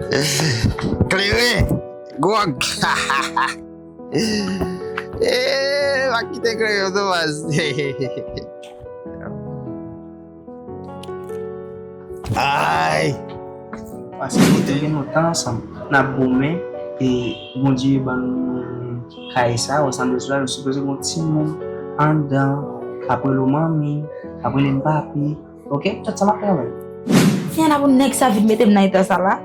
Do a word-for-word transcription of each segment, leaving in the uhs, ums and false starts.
Kleren! Gwòg! Eh, pa kite kleren, Thomas! Ay! Paske nou te gen lontan ansanm, n ap goumen, e Bondye ban nou kay sa, wè sa m bezwen la, nou sipoze gen yon timoun anndan, k ap rele w manmi, k ap rele m papi, oke? Tout sa m ap travay. Fè ann pou nèg sa vin mete m nan eta sa la.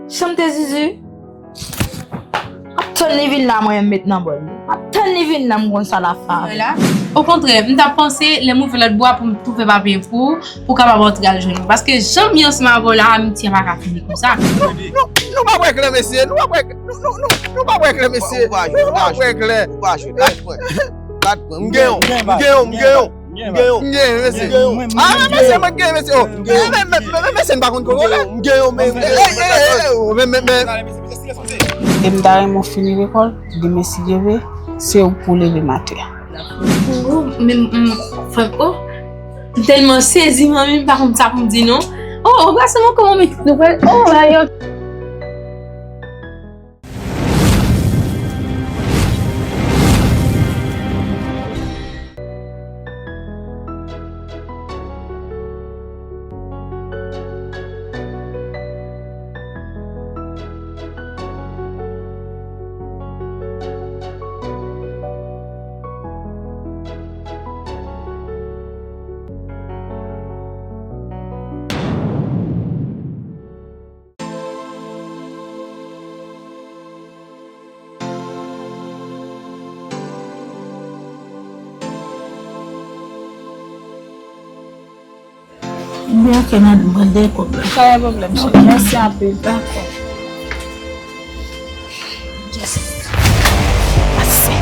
Jan m te zuzu. M ap tann li vin la, mwen, m met nan bòl li. M ap tann li vin la, m konn sa l ap fè avè m. Okontrè, m t ap panse lè m ouvè lòt bò a pou m tou fè papye pou ou, pou w kapab antre al jwenn mwen. Paske jan m ye ansanm avè w la, amiti a pa ka fini konsa. Nou, nou, nou pa wè klè, mesye. Nou pa wè, nou, nou, nou, nou pa wè klè, mesye. Nou pa wè klè. Ou pa jwe, lach mwen. Lach mwen. M gen yon, m gen yon, m gen yon. M gen yon. M gen, mesye. Ah, men mesye, mwen gen, mesye. Oh, men, men, men, men, mesye, m pa konn koko la. M gen yon, men. Ey, ey, ey, ey, oh, men, men, men. E m ta renmen w fini lekòl, demen si Dye vle, se ou k pou leve maten an. Oh, men, m, frè m, oh, m tèlman sezi, manmi, m pa konn sa pou m di, non. Oh, oh, gras mwen, kòman, men, nou pral, oh, ayo. Byen, ok, madam, mwen de pwoblèm. Pa gen pwoblèm, cheri. Ok, mèsi anpil. Dakò. Yes. Ase.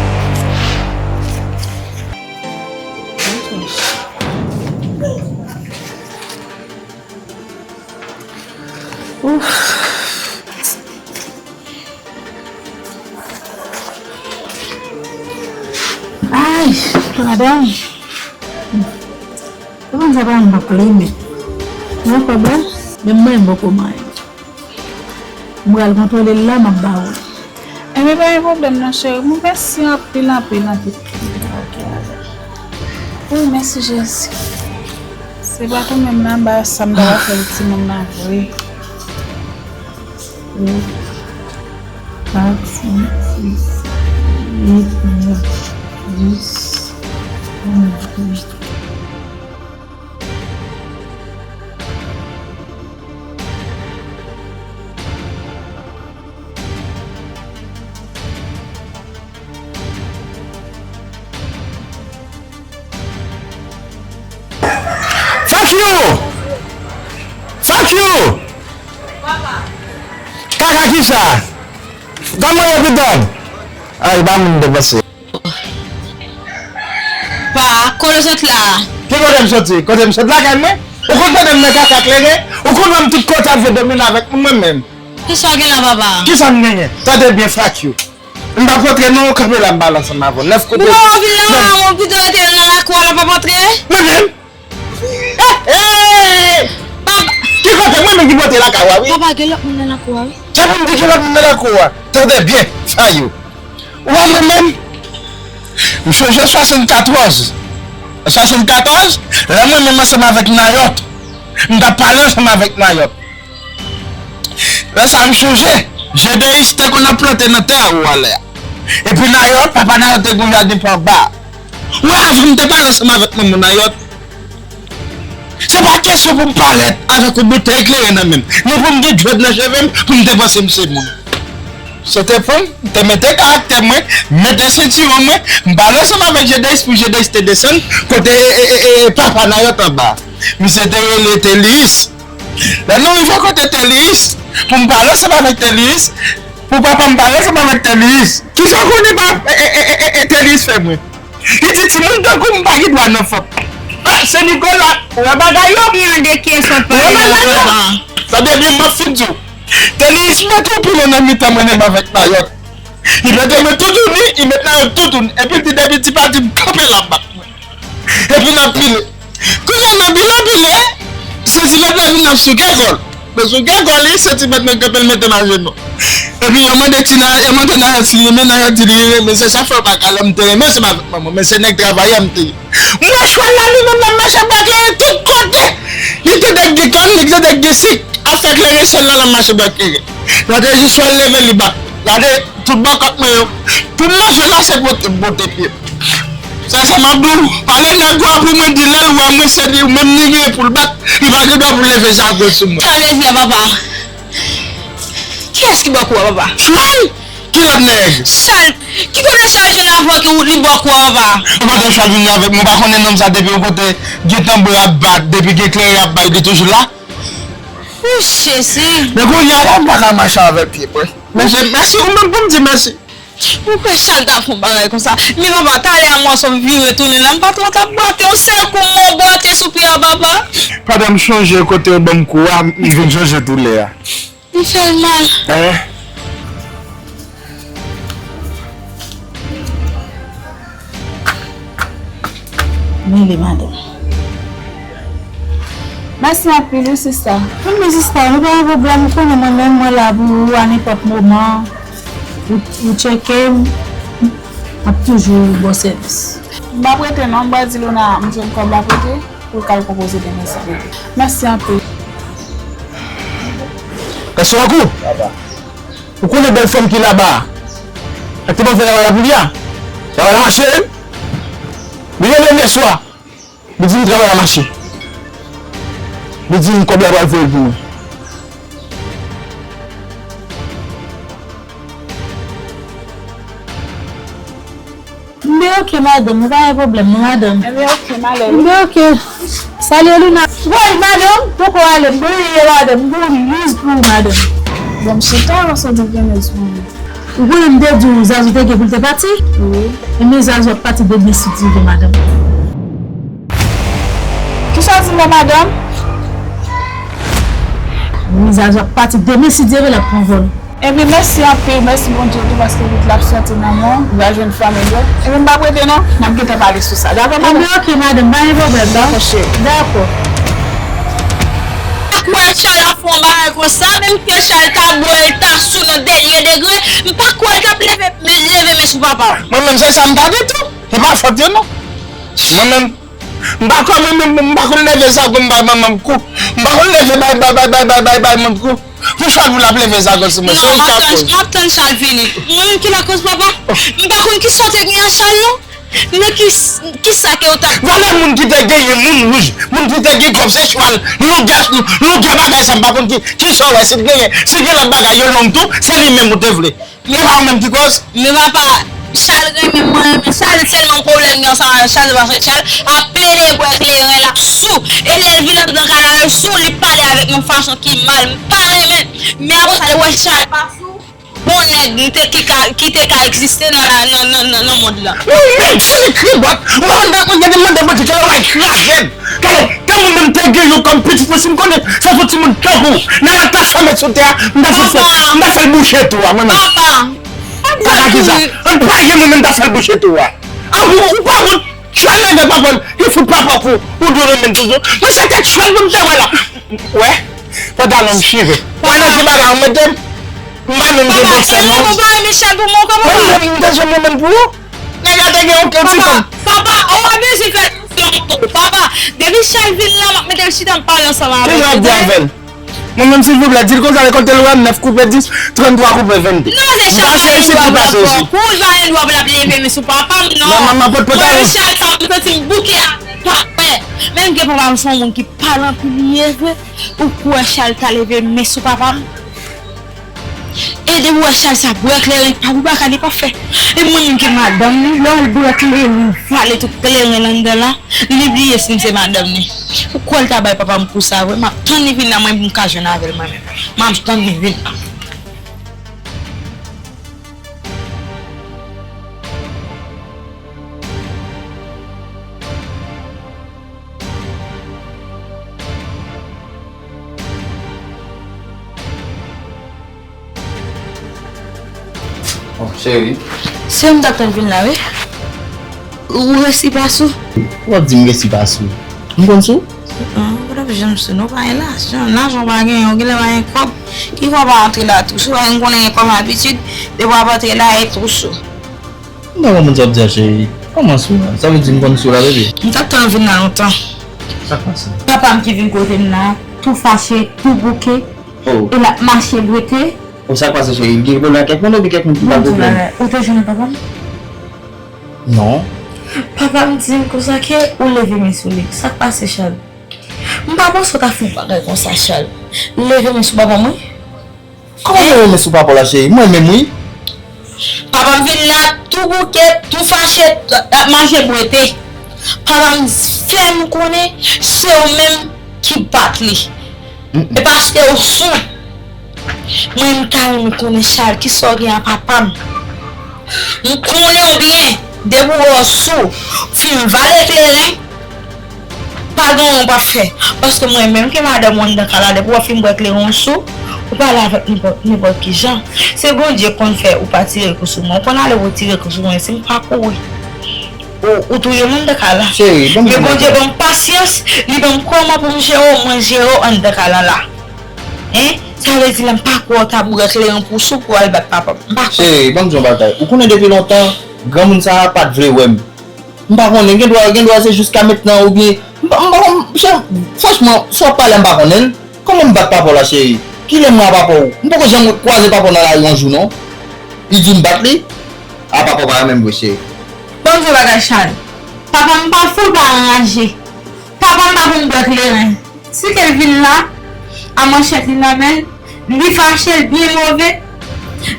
Ouf. Ay, madanm. Ou konn sa pa yon bòk li, men. Yon pwoblèm, men mwen poko manyen. M pral kontwole l la, m ap ba ou. Enben, pa gen pwoblèm non, cheri. Mwen mèsi anpil, anpil, anpil. Wi, mèsi, Jezi. Se pa tou menm nan, ba sa m ta va fè l timoun nan vre. Wi. Kat, senk, sis, uit, nèf, dis, onz, douz. Fuck you! Fuck you! Kaka kisa? Kòman yo pito? Ay, pa moun te panse. Pa, kote w sot la? Ki kote m soti? Kote m sot lakay mwen? Ou konn tande m nan kaka kleren? Ou konn wè m tout kote ap jwe domino avèk moun mwen menm? Kisa w gen la, papa? Kisa m genyen? Tande byen, fuck you. M p ap rantre non, kanpe la m pale ansanm avè w. Nèf kote. Bon, ou vin la, ou pito rete nan lakou a, la p ap rantre? Mwen menm? Hey, hey, hey, hey. Papa. Ki kote mwen menm ki pote lakay ou a, wi? Papa, gen lòt moun nan lakou a, wi. Sa pou m di gen lòt moun nan lakou a? Tande byen, Fayou. Ou wè mwen menm? M sonje swasannkatòz. Swasannkatòz, lè mwen menm ansanm avèk Nayòt, m t ap pale ansanm avèk Nayòt. Lè sa a m sonje, Jedeis te konn ap plante nan tè a ou wè lè a. Epi Nayòt, papa Nayòt te gen yon jaden pou anba a. Ou wè, avan m te pale ansanm avèk manman Nayòt, se pa kesyon pou m parèt avèk yon boutèy kleren nan men m, ni pou m gen djwèd nan cheve m, pou m te panse m se moun. Se te pou m te mete karaktè mwen, mete sentiwon mwen, m pale ansanm avèk Jedeis pou Jedeis te desann kote, e, e, e, e, papa Nayòt anba. Misye te rele Teliis. Lè nou rive kote Teliis, pou m pale ansanm avèk Teliis, pou papa m pale ansanm avèk Teliis. Kisa w konnen pa, e, e, e, e, e, Teliis fè mwen? Li di, "Timoun tankou m pa gen dwa nan fòt." Ah, se Nikola, ou wè bagay yo? Ou wè bagay yo? Tande byen, m ap fin di w. Teliis mete yon pilo nan mitan mwen menm avèk Nayòt. Li mete mwen toutouni, li mete Nayòt toutouni. Epi l di, "Depi ti pati, m kanpe la, m bat mwen." Epi n ap pile. Kounye a, nan pile, pile, sezi lòt la vin ap souke kò l. Men sou kè kò li, se ti bèt mwen kanpe l mete m ajenou. Epi yo mande ti Nayè, yo mande Nayè si li renmen, Nayè di li renmen. Se sa fè yo pa ka lè m te renmen ansanm avèk manman, men se nèg travayè m te ye. Mwen chwal la, li menm l ap mache bwa kleren tout kote. Li te dèk gen kann, li te dèk gen sik. Ap fè kleren sèl la, l ap mache bwa kleren. Gade jis fè l leve li bat. Gade tout bòkòt mwen yo. Tout manje la se pote m pote pye m. Sè sa m ap di w, pale nèg ou a pou mwen di lè l wè mwen se li menm li gen pou l bat, li pa gen dwa pou l leve zago sou mwen. Sa vle di a papa. Kiyès ki bò kou a papa? Chwal! Ki lòt nèg? Chal! Ki kote Chal jwenn avòt ou li bò kou a papa? Ou pa t wè Chal vin avèk mwen, ou pa konnen nonm sa depi yon kote gen tanbou ap bat, depi gen kleren ap bay, li toujou la? Wouch, Jezi! Men kounye a la, m pa ka mache avèk pye mwen. Mèsi, mèsi, ou menm pou m di mèsi. Ou kwè Chal ta fè yon bagay konsa? Men papa, talè a m wè sa w vire tounen la, m pa t wè w t ap bwate yon sèl kou, m wè w bwate sou pye a, papa. Pandan m chonje kote yo ban m kou a, m vin chonje doulè a. M fè l mal. Hein? Mele madanm. Mèsi anpil wi sista. Mwen menm sista, nou pa gen pwoblèm, ou konnen mwen menm mwen la pou ou a nenpòt moman. Ou, ou tcheke m, m ap toujou ba w sèvis. M p ap rete non, m pral di Lona m jwenn kòb la prete pou l ka al konpoze demen si Dye vle. Mèsi anpil. Gason Lakou, ou konnen bèl fanm ki laba a, sa k te pral fè travay la pou li a? Travay la mache wi. Li rele m yèswa. Li di m travay la mache. Li di m kòb la pral voye l pou mwen. M byen oke madanm, nou pa gen pwoblèm non madanm. Ebyen oke, m ale wi. M byen oke. Salye Luna. Woy madanm, poko ale, m bliye madanm, m gon news pou ou madanm. Bon, m chita, ou se di gen news pou mwen. Ou konnen m te di w Zazou te gen pou l te pati? Wi. Ebyen Zazou ap pati demen si Dye vle madanm. Kisa w di m la madanm? Wi, Zazou ap pati demen si Dye vle, l ap pran vòl. Ebyen mèsi anpil, mèsi Bondye tou paske wout la ap soti nan men w, ou va jwenn fanmi l yo. Ebyen m p ap rete non, n ap gentan pale sou sa. Dakò madanm? Ebyen oke madanm, pa gen pwoblèm non. Dakò cheri. Dakò. Ou kwè Chal ap fè yon bagay konsa, menm ke Chal ta bwè, l ta sou nan dènye degre, m pa kwè l t ap leve, leve men sou papa w. Mwen menm se sa m ta di tou. Se pa fòt yo non. Mwen menm, m pa konn, mwen menm, m pa konn leve zago m bay manman m kou. M pa konn leve bay, bay, bay, bay, bay, bay, bay moun kou. Pou Chal pou l ap leve zago sou mwen. Non, m ap tann, m ap tann Chal vini. Mwen menm ki lakòz papa. M pa konn kisa w te gen ak Chal non. Men ki, kisa ke w t ap. Vòlè moun ki te genyen moun wouj, moun ki te gen kòb se chwal, longè, longè bagay sa m pa konn ki, kisa w wè si l genyen, si gen lòt bagay yo long tou, se li menm ou te vle. Se pa ou menm ki koz? Men papa, Chal renmen m, mwen renmen Chal, sèlman pwoblèm gen ansanm avèk Chal se paske Chal ap plede bwè kleren, l ap sou. E lè l vin anndan kay la, l sou, li pale avèk yon fason ki mal, m pa renmen. Men apre sa, lè w wè Chal pa sou, bon nèg li te ki ka, ki te ka egziste nan, nan, nan, nan, nan mond lan. Yon nèg se li kribòt, mwen mande, mwen gade mande Bondye ke l va kraze m. Gade, tan mwen menm te gen yon kòm pitit mwen, si m konnen se pou timoun tankou w, nan lè ta sa met sou tè a, m ta fè, m ta fè l bouche tou a, mwen menm. Papa, papa, kaka ki sa? Ann pa gen mwen menm ta fè l bouche tou a. A ou, ou pa wont? Chal leve papa l, li fout papa kou, ou dwe renmen l toujou. Mwen se tèt chal pou m te wè la. Wè, pantalon m chire. Mwen nan ti bagay, mwen te, m pa menm gen bòksè non. Papa, ou pa renmen Chal pou mwen ankò, papa? Mwen menm, m te janm renmen l pou ou. Nèg la te gen yon ti fanm. Papa, ou pa bezwen fè tansyon ankò. Papa, depi Chal vin la, m ap mete l chita, m pale ansanm avè l. Ki jan w ap di avè l? Mwen menm silvouplè, di l konsa, rekòlte lwa nèf koupe dis, tranntwa koupe venndez. Non, se Chal pa gen dwa pou l ap pran kou, l pa gen dwa pou l ap leve men sou papa m, non. Mwen menm, m ap pot pantalon. Mwen, Chal sa, m santi m bouke a, pa pè. Menm ke papa m se yon moun ki pale anpil, li ye vre. Ou kwè Chal ta leve men sou papa m? E depi w wè Chal sa bwè kleren pa pou baka li pa fè. E mwen menm ki madanm li, lè w al bwè kleren, vale tout kleren l anndan la, li bliye si m se madanm li. Ou kwè l ta bay papa m kou sa vre? M ap tann li vin la mwen pou m ka jwenn avè l mwen menm. M ap tann li vin la. Oh, cheri. Se ou m t ap tann vin la, wi. Ou resi pa sou? Ou ap di m resi pa sou? M konn sou? Ah, ou pa t Janm sou nou pa gen lajan, lajan w pa genyen, ou genlè pa gen kòb. Ki fè w pa antre la tou? Si w pa gen konnen gen kòb abitid, depi w ap antre la, e tou sou. M pa konprann sa w ap di a, cheri. Kòman sou la? Sa vle di m konn sou la, bebe? M t ap tann w vin la lontan. Sa k pase? Papa m ki vin kote m la, tou fache, tou bouke, Oh. e l ap mache bwete. Oh, sa k pase, cheri? Gen pwoblèm ak kèk moun oubyen kèk moun ki pa Bon, pwoblèm? Ou te jwenn papa m? Non. Papa m di m konsa ke ou leve men sou li. Sa k pase, Chal? M pa panse w ta fè yon bagay konsa, Chal. Leve men sou papa mwen. Kòman leve men sou papa w la, cheri? Mwen menm, wi. Papa m vin la tou bouke, tou fache, l ap mache bwete. Papa m fè m konnen se ou menm ki bat li. E paske ou sou. Mwen, m ta renmen konnen, Chal, kisa w gen a papa m. M konnen w byen, depi w wè w sou, fin vale kleren, pa gen anyen w p ap fè. Paske mwen menm ke madanm ou anndan kay la, depi w fin bwè kleren w sou, ou pale avèk nenpòt, nenpòt ki jan. Se Bondye konn fè ou pa tire kou sou mwen. Ou konn ale pou w tire kou sou mwen, si m pa kouri. Ou, ou touye m anndan kay la. Cheri, ban m Men Bondye ban m pasyans, li ban m kòman pou m jere w, mwen jere w anndan kay la la. Hein? Sa vle di la m pa kwè w ta bwè kleren pou sou pou al bat papa m. M pa kwè. Cheri, ban m di w yon bagay. Ou konnen depi lontan, granmoun sa a pa t vle wè m. M pa konnen, gen dwa, gen dwa se jiska mentnan oubyen, m pa, m pa konn, chè, franchman, sa w ap pale a m pa konnen l. Kòman m bat papa w la, cheri? Kilè m wè papa w? M poko janm kwaze papa w nan lari yon jou, non. Li di m bat li? A, papa w pa renmen m vre, cheri. Ban m di w bagay, Chal. Papa m pa fou, l pa anraje. Papa m pa konn bwè kleren. Si ke l vin la, a manchèt li nan men l, li fache, l byen move,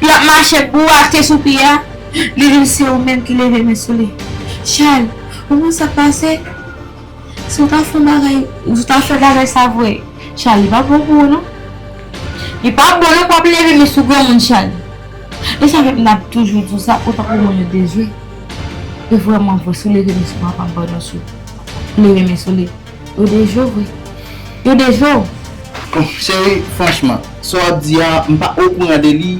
l ap mache bourake sou pye a, li di m se ou menm ki leve men sou li. Chal, ou konn sa k pase? Si w ta fè yon bagay, ou ta fè bagay sa vre, Chal, li pa bon pou ou non. Li pa bon non pou w ap leve men sou granmoun, Chal. E sa fè m ap toujou di w sa, ou tankou moun yo dejwe. E vrèman vre, si w leve men sou papa m pandan sou, leve men sou li. Yo dejwe w vre. Yo dejwe w. Bon, cheri, franchman, sa w ap di a, m pa okouran de li.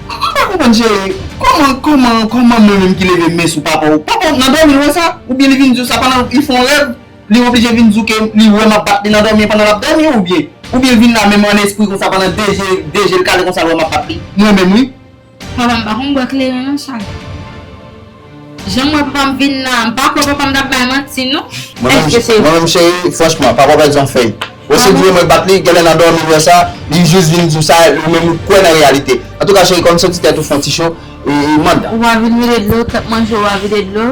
M pa konprann, cheri. Kòman, kòman, kòman mwen menm ki leve men sou papa w? Papa w nan dòmi l wè sa? Oubyen li vin di w sa pandan li fè yon rèv? Li oblije vin di w ke li wè m ap bat li nan dòmi pandan l ap dòmi oubyen? Oubyen vin la menm an espri konsa pandan de je, de je l kale konsa l wè m ap bat li? Mwen menm, wi. Papa m pa konn bwè kleren non, Chal. Jan m wè papa m vin la, m pa kwè papa m t ap bay manti non. Mwen menm, Èske se mwen menm, cheri, franchman, papa w pa bezwen fè. Ou se di mwen bat li, genlè nan dòmi l wè sa, li jis vin di w sa, ou menm ou kwè nan reyalite. Antouka, cheri, kòm santi tèt ou fè yon ti cho, e, e manda. Ou pa vin vide dlo, t ap manje, ou pa vide dlo.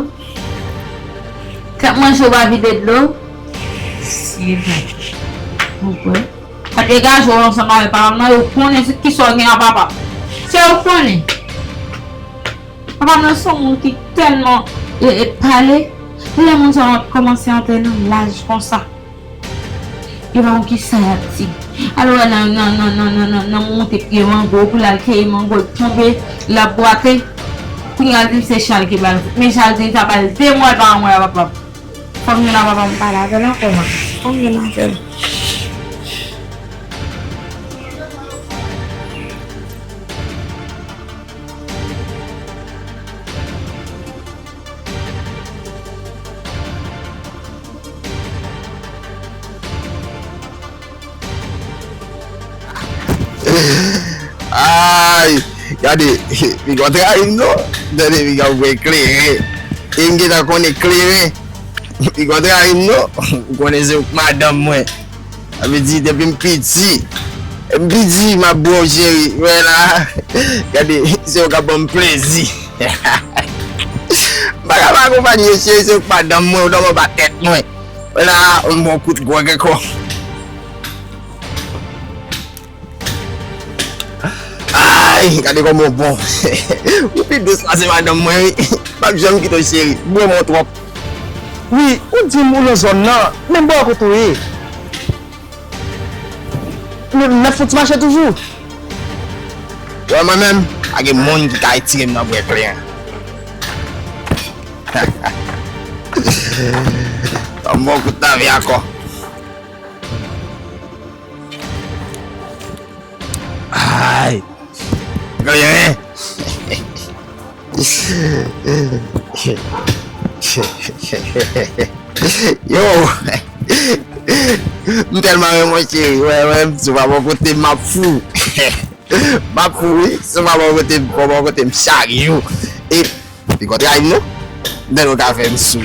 T ap manje, ou pa vide dlo. Si, bon. Ou kwè? Sa degaje w ansanm avèk papa m nan, yo konnen se kisa w gen a papa m. Se yo konnen. Papa m nan se yon moun ki tèlman, e, e, pale. Lè moun sa yo ap kòmanse antre nan laj konsa, yo pa konn kisa y ap di. Al wè nan, nan, nan monte pye mango pou l al keyi mango, l tonbe, l ap bwate. Kounye a l di m se Chal ki ba l. Men Chal di l ta ba l de mwa, l pa janm wè papa m. Fò m jwenn a papa m pale avè l ankò, man. Fò m jwenn avè l. Ay, gade, piga w trayi m non. Tande, piga w bwè kleren. E m gentan konnen kleren. Piga w trayi m non. Ou konnen se ou k madanm mwen. Sa vle di, depi m piti, m piti, m ap bwè w, cheri. Wè la, gade, se ou k ap ban m plezi. M pa ka pa akonpanye, cheri, se ou k madanm mwen, ou dòmi anba tèt mwen. Wè la, m ba w kout gwòg ankò. Ay, gade kòman w bon. Ou pi dous pase madanm mwen, wi. M p ap janm kite w, cheri. Bwè mwen twòp. Wi, ou di m ou nan zòn nan, men m pa wè kote w ye. Nou, n ap fouti mache toujou. Wè mwen menm, pa gen moun ki ka retire m nan bwè kleren. Ban m ba w kout nan vi ankò. Ay! Kleren! Yo! M tèlman renmen, monchè. Wè, wè, m sou pa bò kote m, m ap fou. M ap fou, wi. Si w pa bò kote m, pa bò kote m chak jou. E, li konn rayi m, non? M tande w ka fè m sou.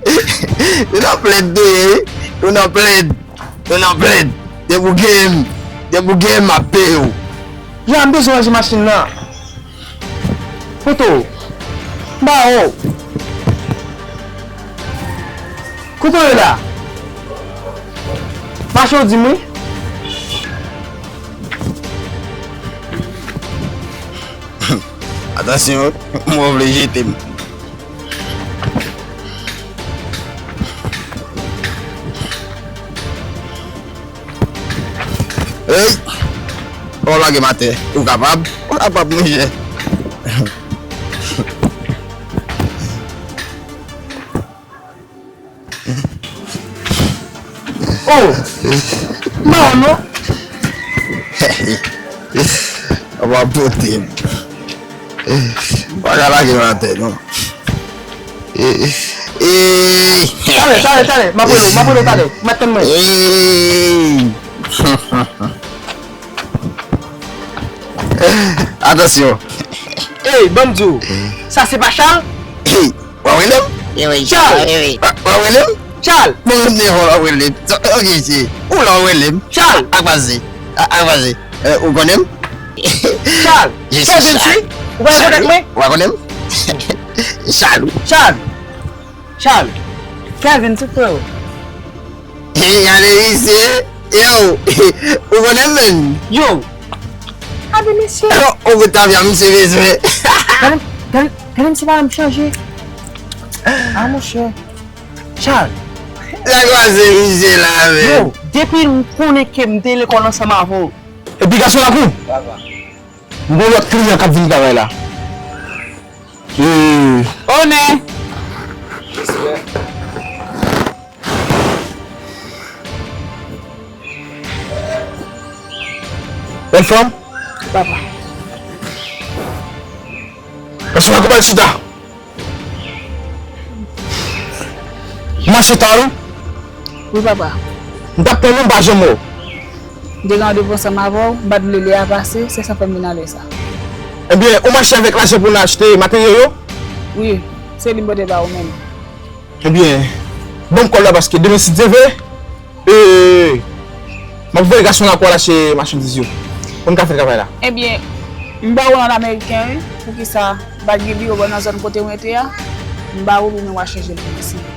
Ou nan plèd tou ye, wi. Ou nan plèd. Ou nan plèd. Depi w genyen m, depi w genyen m, m ap peye w. Ya, m bezwen ranje machin nan. Kote w? M ba w. Kote w ye la? Mache w di m wi. Atansyon, mwen vle jete m. Ey! Fò w lage m atè. Ou kapab? Ou kapab, monchè. Oh! Non, non! Ou pa pote m. Ou pa ka lage m atè, non. Ey! Talè, talè, talè. M ap rele w, m ap rele w talè. Ou mèt tann mwen. Ey! Atansyon. Ey, ban m di w. Sa se pa Chal? Ey, w ap rele m? Wi, wi, Chal! Wi, wi. W ap, w ap rele m? Chal! Mwen menm se w ap rele m. Ok, se ou la w ap rele m. Chal! Ak pase. A, ak pase. Eh, ou konnen m? Chal! Je suis Kevin Chal. Ou pa rekonèt mwen? Ou pa konnen m? Chal, wi. Chal! Chal! Kevin, ti frè w. Gade misye. Yo, ou konnen m menm? Yo! Gade mesye! Yo, ou gout tafya misye bezwen. Gade, gade, gade misye pa janm chanje. Ah, monchè. Chal! Sa k pase misye la menm? Yo, depi m konnen ke m te lekòl ansanm avè w. Epi gason lakou. Papa. M gen yon lòt kliyan k ap vin travay la. Ee. Onè. Respè. Bèl fanm. Papa. Gason lakou, al chita. M mache ta wi. Wi, papa. M t ap tann ou, m pa janm wè w. M te gen randevou ansanm avè w, m pa t vle lè a pase, se sa fè m vin alè sa. Ebyen, ou mache avèk lajan pou n achte materyo yo? Wi, se li m pote ba ou menm. Ebyen, ban m kòb la paske demen si Dye vle, E, m ap voye gason lakou al achte machandiz yo pou n ka fè travay la. Ebyen, m ba ou rand ameriken wi. Poukisa m pa t gen biwo bò nan zòn kote w rete a? M ba ou l, ou menm w a chanje l pou mwen, silvouplè.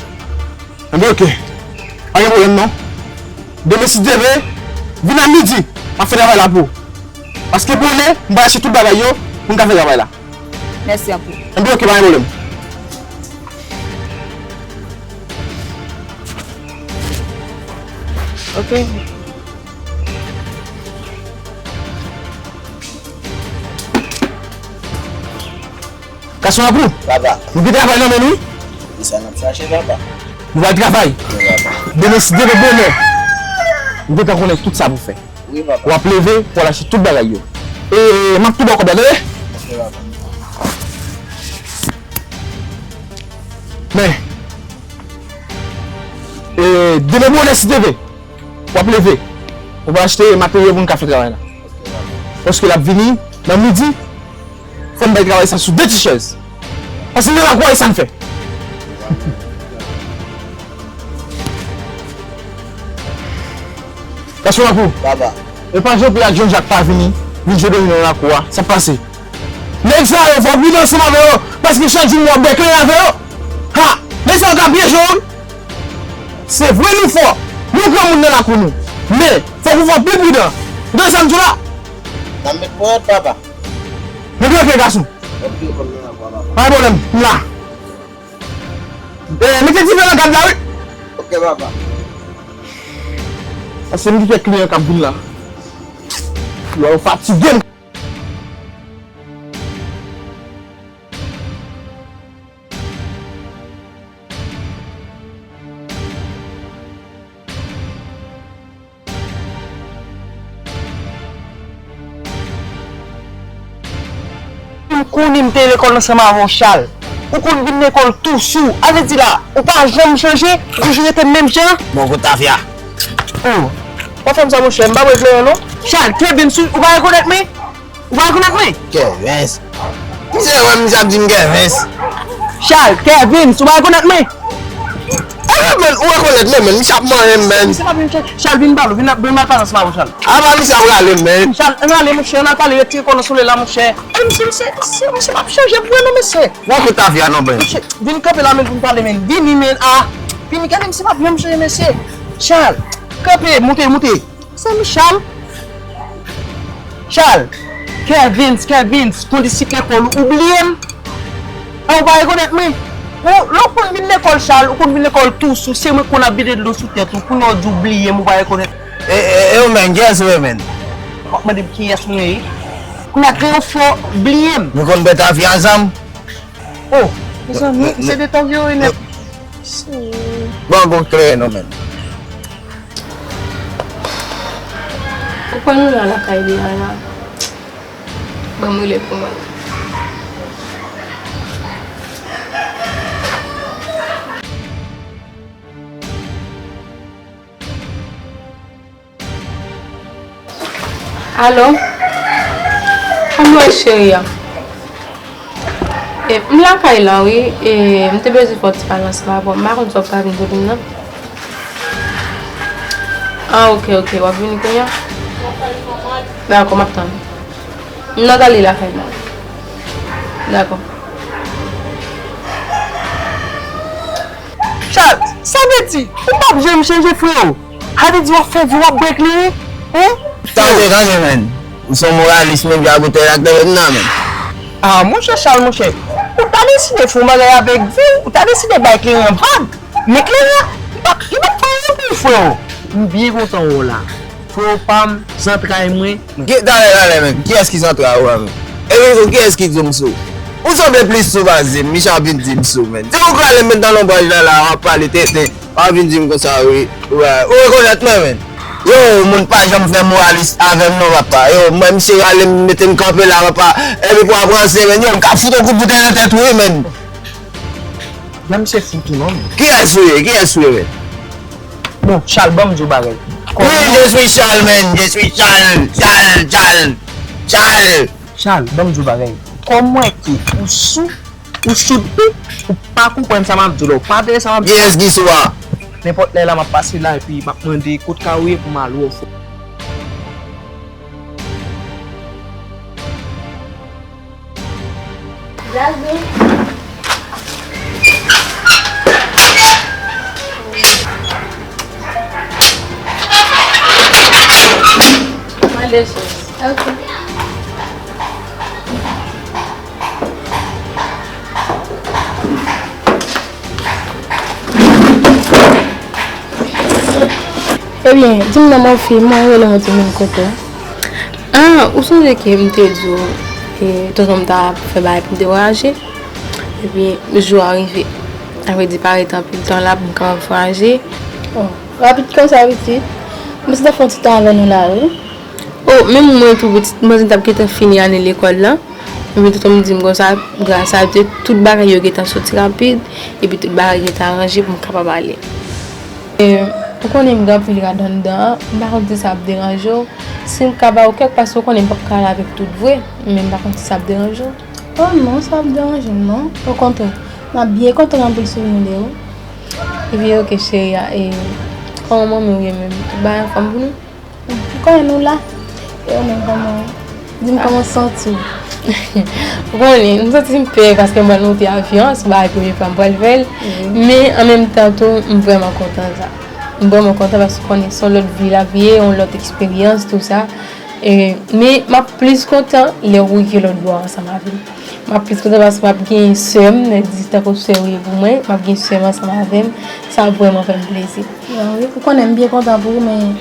Ebyen, oke. Pa gen pwoblèm, non. Demen, si Dye vle, vin a midi, m ap fè travay la pou ou. Paske pou ou, m pral achte tout bagay yo pou n ka fè travay la. Mèsi anpil. Ebyen, oke, pa gen pwoblèm. Oke. Gason lakou. Papa. Nou gen travay nan men nou wi. E sa n ap chache, papa. Nou pral travay. Wi, papa. Demen, si Dye vle, bonè, ou gentan konnen tout sa pou fè. Wi, papa. W ap leve pou w al achte tout bagay yo. E, m ap tou ba w kòb la, tande? Ok, papa. Men, e, demen bonè, si Dye vle, w ap leve. Ou pral achte materyo pou n ka fè travay la. Paske l ap vini nan midi. Fò n bay travay sa sou de ti chèz. Paske nan lakou a, e sa n fè. Gason lakou. Papa. E pa Jean-Pierre ak Jean-Jacques pa vini, vin jwe domino nan lakou a. Sa k pase? Nèg sa yo, fò w pridan ansanm avè yo, paske chak jou m wè w bèk anyen avè yo. Ha! Nèg sa yo ka pyeje w wi. Se vre nou fò. Nou granmoun nan lakou nou. Men, fòk ou fò pi pridan. Ou tande sa m di w la? N ap met ponyèt, papa. Mete yo pye gason. Pa gen pwoblèm, m la. Eh, mete dife nan gad la, wi. Ok, papa. Paske m gen kèk kliyan k ap vin la. Yo fatige m. M konnen m te lekòl ansanm avè w, Chal. Ou konn vin lekòl tou sou. A vle di la, ou pa janm chanje, ou toujou rete menm jan? Bon, kout tafya. Oh, w ap fè m sa, monchè, m pa bwè kleren, non. Chal, Kevin, ou pa rekonèt mwen? Ou pa rekonèt mwen? Kevens. Misye wè m, misye ap di m Kevens. Chal, Kevin, ou pa rekonèt mwen? Eh, men, ou rekonèt mwen, men, misye ap manyen m, men. Se pa vin chè-, Chal, vin pale, vin, vin mal pale ansanm avè w, Chal. Apa misye ap rale m, men. Chal, ann ale, monchè, ann al pale, retire kò nan solèy la, monchè. Eh, misye, misye, misye, misye p ap chanje vre, non, mesye. Pran kout tafya, non, men. Monchè, vin kanpe la, men, pou n pale, men. Vini, men, ah. Vini, gade, misye p ap janm chanje, mesye. Chal, kanpe, moute, moute. Se Michal. Chal, Kevins, Kevins, kondisip lekòl ou, ou bliye m? A, ou pa rekonèt mwen? Ou, lè w konn vin lekòl, Chal, ou konn vin lekòl tou sou, se mwen k konn ap vide dlo sou tèt ou, kounye a w di w bliye m, ou pa rekonèt. E, e, e, ou menm, kiyès ou ye, menm? W ap mande m kiyès mwen ye? Kounye a, gen yon fwa w bliye m. Nou konn bwè tafya ansanm? Oh, mezanmi, se de tòg yo ye nèt. Bon, bon, klè non, menm. Ou kwè nou la lakay li a la? Ban m rele pou mwen. Alo? Kòman w ye, cheri a? E, m lakay la, wi. E, m te bezwen fè yon ti pale ansanm avè w. M pa konn si w ap ka vin kote m nan. Ah, ok, ok. W ap vini kounye a? Dakò, m ap tann. M nan gale lakay la. Dakò. Chal, sa vle di, ou p ap janm chanje, freo. Sa vle di w ap fè vi w ap bwè kleren, hein? Tande, tande, menn. Ou se yon moralis, menm jan ak bouton ak tèt nan, menn. Ah, monchè Chal, monchè. Ou ta deside fè yon bagay avèk vi w, ou ta deside bay kleren an vag. Men kleren an, li p ap, li p ap fè anyen pou ou, freo. M byen kontan wè w la. Freo pa m, zantray mwen. Ki, talè, talè, menn. Kiyès ki zantray ou la, menn? Epi tou, kiyès ki di w m sou? Ou sanble plis sou pase m, Michal vin di m sou, menn. Se ou k rale m menm nan lonbraj la, la, w ap pale tenten. W ap vin di m konsa, wi. Ou rekonèt mwen, menn? Yo, moun pa janm fè moralis avè m non, papa. Yo, mwen, misye rale m, mete m kanpe la, papa. Epi pou w ap ranse, menn. Yo, m ka fout yon kout boutèy nan tèt ou, wi, menn. Nan misye fou tou non, menn. Kiyès ou ye? Kiyès ou ye, menn? Bon, Chal, ban m di w bagay. Wi, je suis Chal, menn. Je suis Chal, Chal, Chal, Chal. Chal, ban m di w bagay. Kòm mwen ke ou sou, ou sou tou, ou pa konprann sa m ap di w la, ou pa tande sa m ap di w la. Kiyès ki sou a? Nenpòt lè la, m ap pase la, epi m ap mande kot ka ou ye pou m al wè w, frè. Gaz dou. Mande chèz. Ok. Ebyen, di m non, mon fi, mwen rele mwen di m kote w. Ah, ou sonje ke m te di w, e, tonton m ta fè bagay pou m te vwayaje? Ebyen, jou a rive. Sa vle di pa ret anpil tan la pou m kapab vwayaje. Oh, rapid konsa, pitit. Mwen se ta fè yon ti tan avè nou la, wi. Oh, menm mwen tou, pitit, mwen se t ap gentan fini ane lekòl la. Epi tonton m di m konsa, gras a Dye, tout bagay yo gentan soti rapid, epi tout bagay gentan ranje pou m kapab ale. E, ou konnen m gen anpil rad anndan an, m pa konn si sa ap deranje w. Si m ka ba w kèk, paske ou konnen m p ap ka ale avèk tout vre, men m pa konn si sa ap deranje w. Oh non, sa ap deranje m non. Okontrè, m ap byen kontan anpil souvni de ou. Epi oke cheri a, e, kòman manmi w ye menm? Tout bagay anfòm pou nou? Ou konnen nou la. E ou menm kòman w ye? Di m kòman w santi w? Ou konnen, m santi m pè paske m pral monte avyon an, se yon bagay premye fwa m pral fè l. Men an menm tan tou, m vrèman kontan sa. M vrèman kontan paske ou konnen se yon lòt vi l ap ye, yon lòt eksperyans, tou sa. E, men m ap plis kontan lè ou rive lòt bò a ansanm avè m. M ap plis kontan paske m ap gen sè m, nèk di tankou sè ou ye pou mwen, m ap gen sè m ansanm avè m. Sa ap vrèman fè m plezi. Wi, ou konnen m byen kontan pou ou, men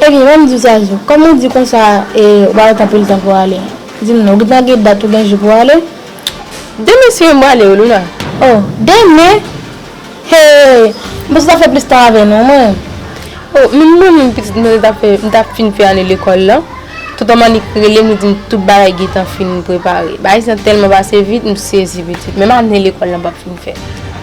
Ebyen, ban m di w sa, Zo. Kòm ou di konsa, e, ou pa ret anpil tan pou w ale. Di m non, ou gentan gen dat ou gen jou pou w ale? Demen si m prale wi, Luna. Oh, demen? Hey! M panse w t ap fè plis tan avè nou, mwen. Oh, men mwen menm pitit mwen, m t ap fè, m t ap fin fè ane lekòl lan. Tonton Manik rele m, li di m tout bagay gentan fin prepare. Bagay sa tèlman pase vit, m sezi pitit. Menm ane lekòl lan p ap fin fèt.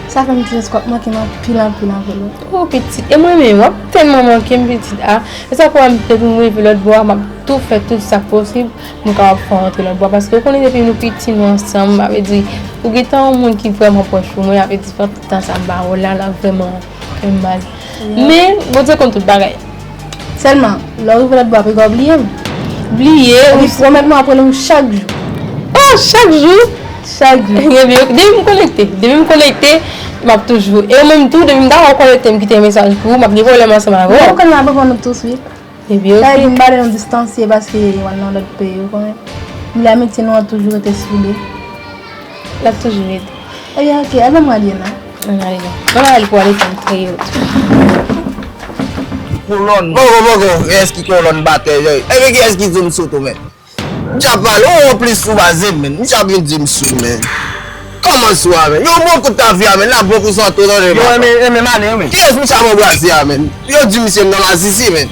Sa fè m ti jan w ap manke m anpil, anpil, anpil. O pitit, e mwen menm, w ap tèlman manke m, pitit a. E sa fè m te vin rive lòt bò a, m ap tou fè tout sa k posib pou m kapab fè w antre lòt bò a. Paske w konnen depi nou piti, nou ansanm, sa vle di, ou gentan yon moun ki vrèman pwòch pou mwen, sa vle di, pandan tan sa m pa wè w la, l ap vrèman fè m mal. Men, Bondye konn tout bagay. Sèlman, lè w rive lòt bò a, piga w bliye m. Bliye? Epi pwomèt mwen w ap rele m chak jou. Oh, chak jou? Chak jou. Ebyen, depi m konekte, depi m konekte, m ap toujou. E ou menm tou, depi m ta wè w konekte, m kite yon mesaj pou ou, m ap gen pwoblèm ansanm avè w. Mwen konn la, m ap reponn ou touswit. Ebyen, oke. Sa vle di m pa vle nou distanse paske w al nan lòt peyi, ou konnen. M vle amitye nou an toujou rete soude. L ap toujou rete. Ebyen, oke, al ban m rad yo non. Ann ale non. Ban m rad pou ale fè m triyot. Kolòn. Poko, poko, kiyès ki kolòn batè yo? Ebyen, kiyès ki di m sou tou, men? Misye ap pale, ou anplis sou baze, men. Misye ap vin di m sou, men. Kòman sou a, men? Yon bon kout tafya, men. L ap bon pou santo, tande. Yo, men, men, men, m ale, men. Kiyès misye ap anbrase a, men? Yo di misye m nan masisi, men.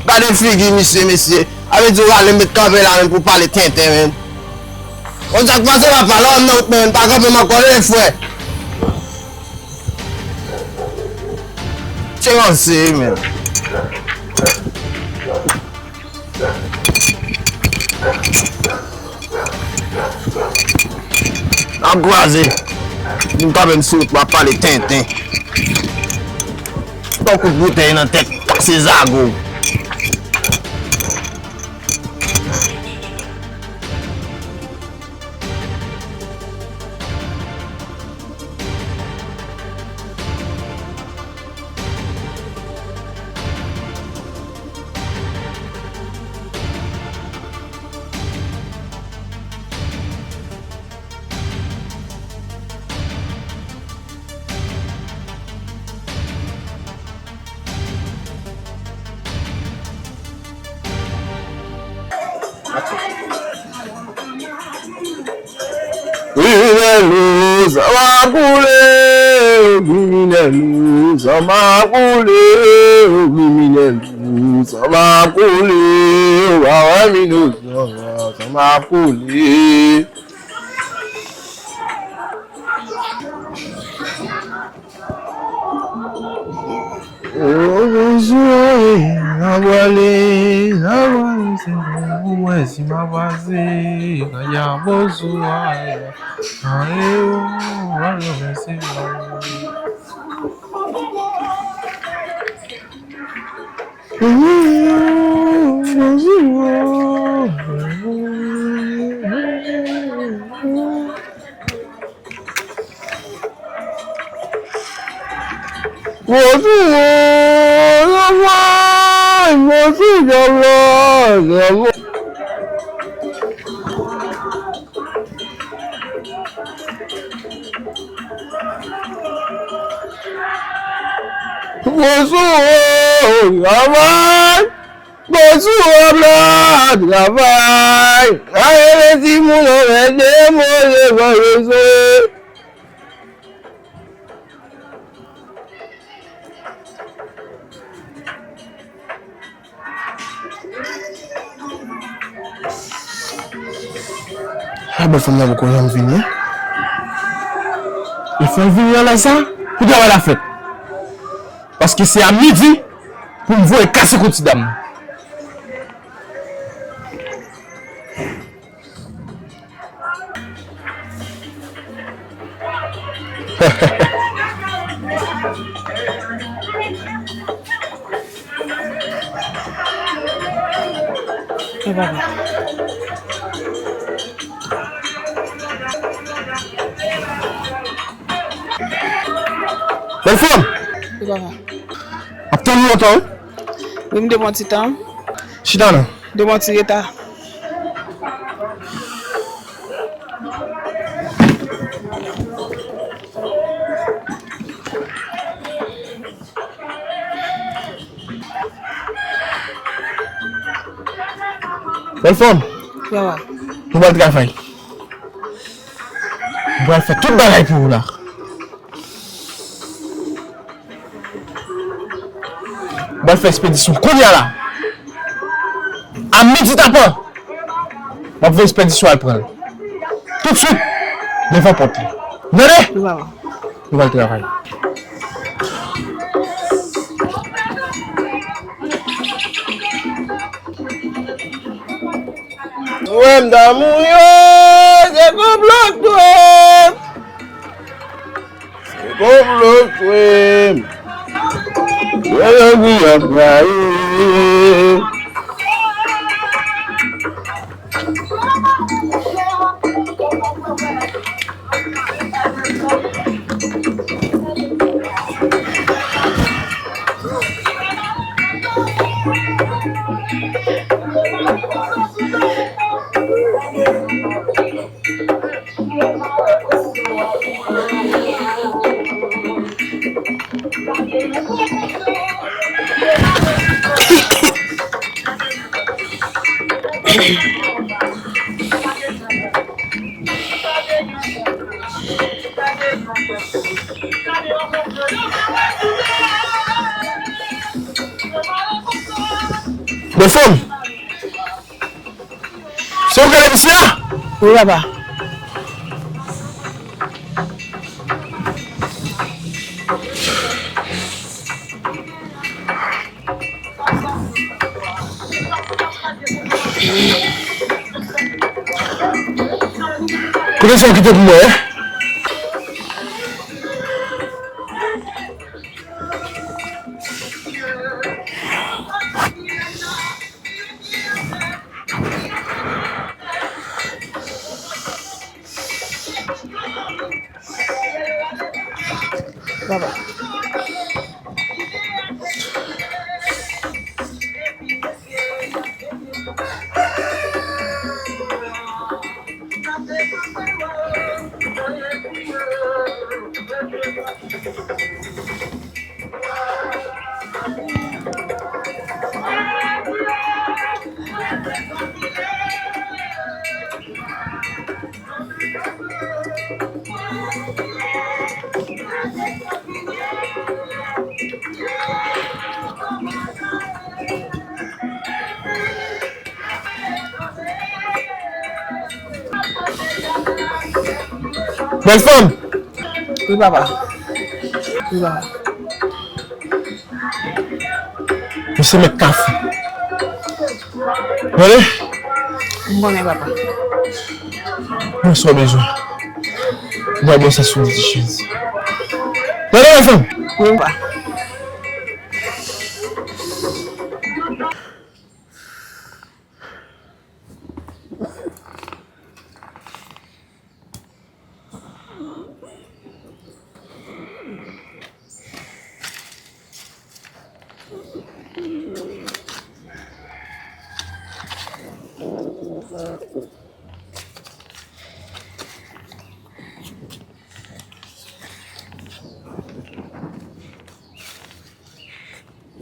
Gade figi misye, mesye. A vle di w rale m met kanpe la, men, pou pale tenten, men. Bon, sa k pase papa, lè w nan wout mwen, pa kanpe m ankò, e frè. Che ranse, men. N ap kwaze. M kanpe m sou wout, m ap pale tenten. Yon kout boutèy nan tèt, kase zago. Kriminèl ou, san m ap koule, kriminèl ou, san m ap koule, kriminèl ou, san m ap koule, ou pa wè m inosan, san m ap koule. O, bonjou, e, n a pwale, n a pwale, se bon pou mwen si m a pase, kanya, bonjou, a, e, a, e, o, a, e, o, mèsi, a, e, o. Bonjou, travay, bonjou, travay, travay. Bonjou, travay. Bonjou, ap la travay. Arete timoun anvè demoze van rezo. A, bèl fanm nan poko janm vini, en. E fò l vini nan laj sa pou travay la fèt. Paske se a midi pou m voye kase kou ti dam nan. E papa. Bèl fanm! E papa. Ap tann ou lontan, wi. Wi, m te pran ti tan. Chita non. Depi yon ti reta. Bèl fanm. Sa va? Nou pral travay. Nou pral fè tout bagay pou ou la. M pral fè ekspedisyon kounye a la. A midi tapan, m ap voye ekspedisyon al pran l. Toutswit, devan pòt li. Tande? Wi, papa. Nou pral travay. Wè m damou yo, se konplo k touye m. Se konplo k touye m. Wè jodi ap rayi. Bèl fanm. Se ou k ale misye a? Wi, papa. Kote sa w kite pou mwen, en? Baba. Bèl fanm! Wi, papa. Wi, papa. Misye met kafou. Tande? M konnen, papa. Mwen sa w bezwen. Mwen bwè sa sou ti chèz. Tande, bèl fanm? Wi, papa.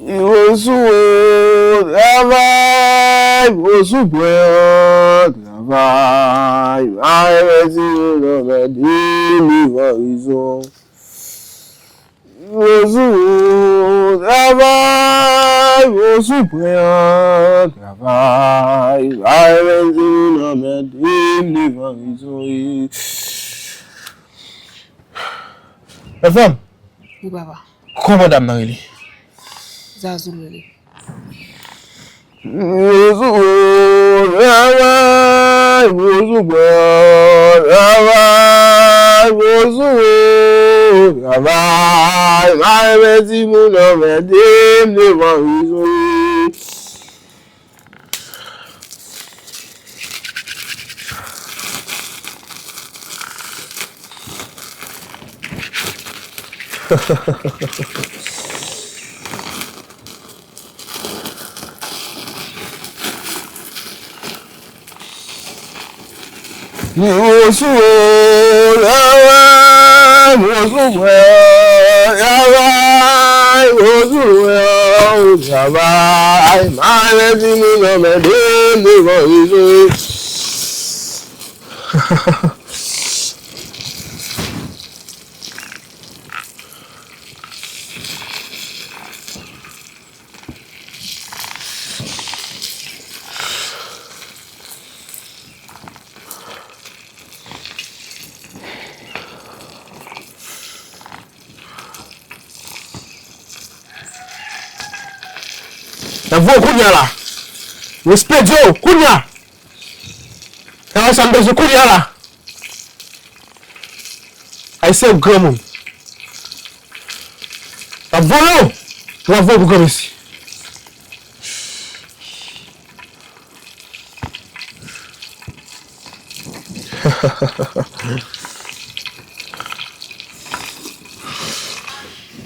Gwo sou ou, travay, gwo sou pran, travay, pa renmen timoun anmède m devan rezon. Gwo sou ou, travay, gwo sou pran, travay, pa renmen timoun anmède m devan rezon. Bèl fanm. Wi, papa. Kòman dam nan rele? Zazou l rele. Gwo sou ou, travay, gwo sou pran, travay, gwo sou ou, travay, pa renmen timoun anmède m devan rezon. Gwo sou ou, travay, gwo sou pran, travay, gwo sou pran, travay, pa renmen timoun anmède m devan rezon. N ap voye w kounye a la. M espedye w kounye a. Travay sa m bezwen kounye a la. Ayisyen yo granmoun. N ap voye w. N ap voye w pou granmesi.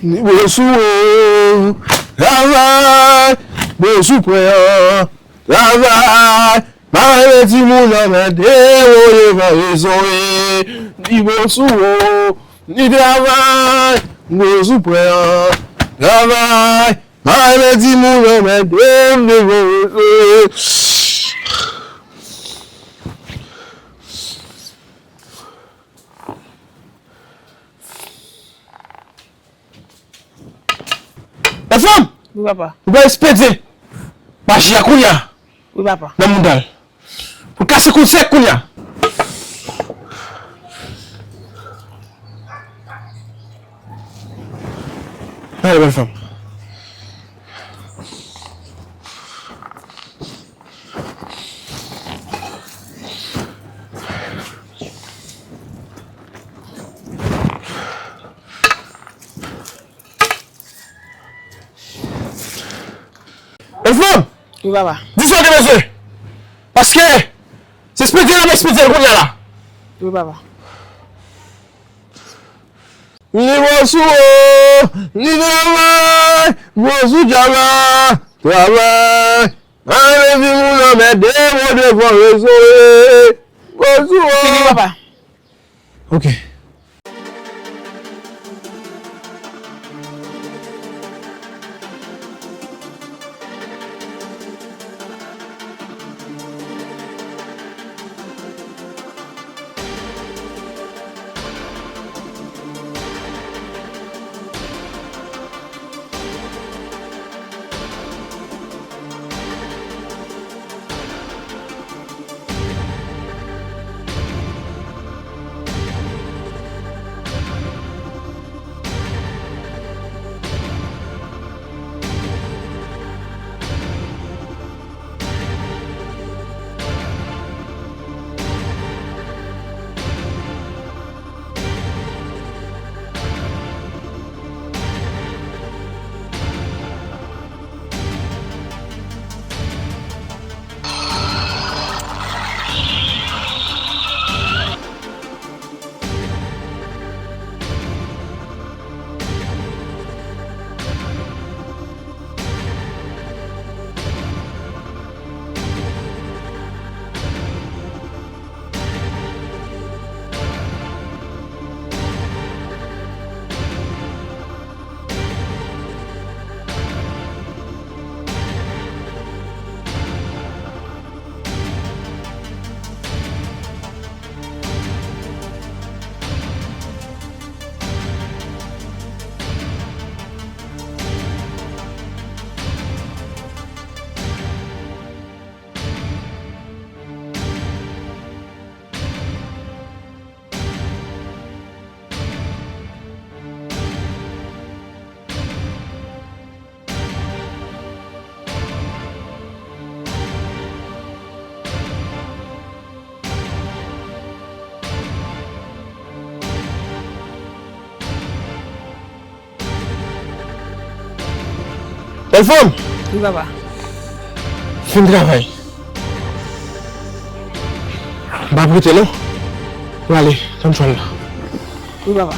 Ni bon sou ou, travay, bon sou pran, travay, pa renmen timoun anmède, ou devan rezon e, ni bon sou ou, ni travay, bon sou pran, travay, pa renmen timoun anmède, ou devan rezon e. Bèl fanm! Wi, papa. Ou pral espedye maji a kounye a. Wi, papa. Nan mouda l. Pou l kase kou l sèk kounye a. Ale, bèl fanm. Bèl fanm! Wi, papa. Di sa w te bezwen. Paske se espedye l ap espedye l kounye a la. Wi, papa. Ni bon sou ou, ni travay, bon sou travay, travay. Ann leve moun anmède, bon devan rezon e. Bon sou ou. Fini, papa. Ok. Bèl fanm! Wi, papa. Fin travay. M p ap rete non. Ou ale, tann chwal la. Wi, papa.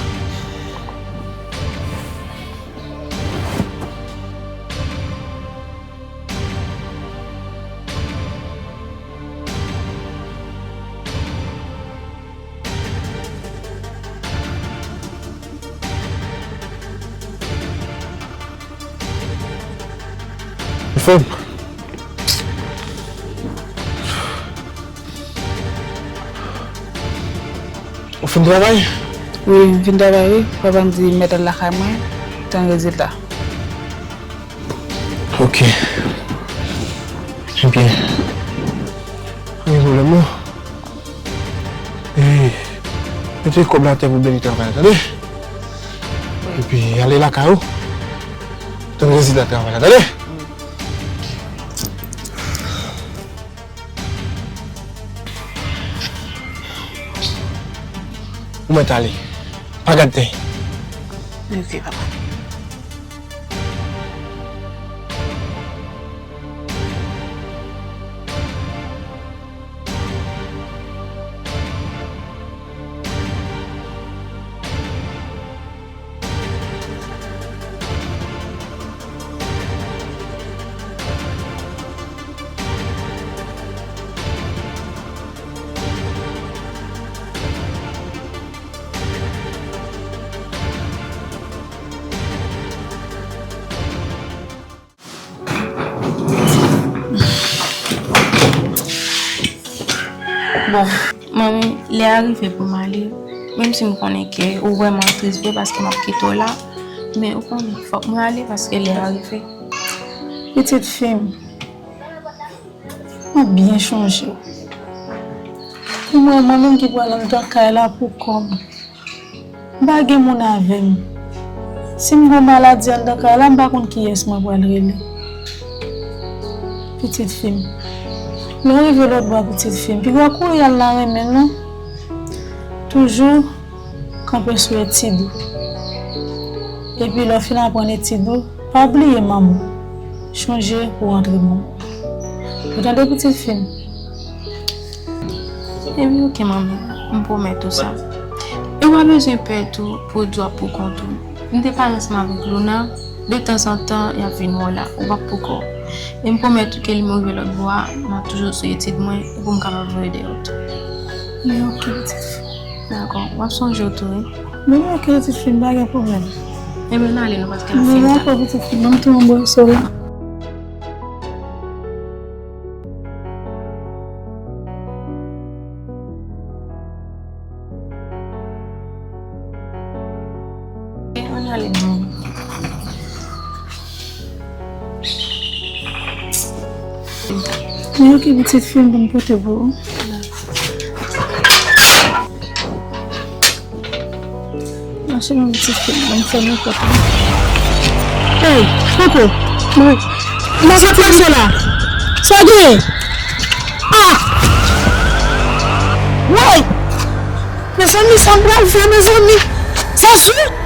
Ou fin travay? Wi, m fin travay, wi. Papa m di m mèt al lakay mwen, tann rezilta. Ok. Ebyen, pa gen pwoblèm non. E, mete kòb la atè pou beni travay la, tande? Epi ale lakay ou. Tann rezilta travay la, tande? Ou mèt ale. Pa gad tè. Ok, papa. Bon, manmi, lè a rive pou m ale. Menm si m konnen ke ou vrèman tris vre paske m ap kite w la, men ou konnen, fòk mwen ale paske lè a rive. Pitit fi m, m ap byen chonje w. Pou mwen, mwen menm ki pral anndan kay la pou kò m. M pa gen moun avè m. Si m gon maladi anndan kay la, m pa konn kiyès mwen pral rele. Pitit fi m, lè w rive lòtbò a, pitit fi m, piga w kouri al nan renmen l non. Toujou kanpe sou etid ou. Epi lè w fin aprann etid ou, pa bliye manman w. Chonje pou w antre manman w. Ou tande, pitit fi m? Ebyen, oke, manmi. M pwomèt ou sa. E w pa bezwen pè tou pou w di w ap pou kont ou. M te pale ansanm avèk Luna. De tanzantan, y ap vin wè w la. Ou p ap pou kò w. E m pwomèt ou ke lè m rive lòtbò a, m ap toujou sou etid mwen, e pou m kapab voye dèyè w tou. Men oke, pitit fi. Dakò. W ap sonje w tou, wi. Men oke, pitit fi m, pa gen pwoblèm. Ebyen, n ale nou, paske l ap fin ta. Men dakò, pitit fi m, ban m tou yon bwè sò la. Ann ale non. Men oke, pitit fi m, pou m pote pou ou. Mache non, pitit fi m, ban m fèmen pòt la. Ey, Koko! Mwen, mwen sot mache la. Sa gen? Ah! Woy! Mezanmi, sa m pral fè, mezanmi? Sa sou?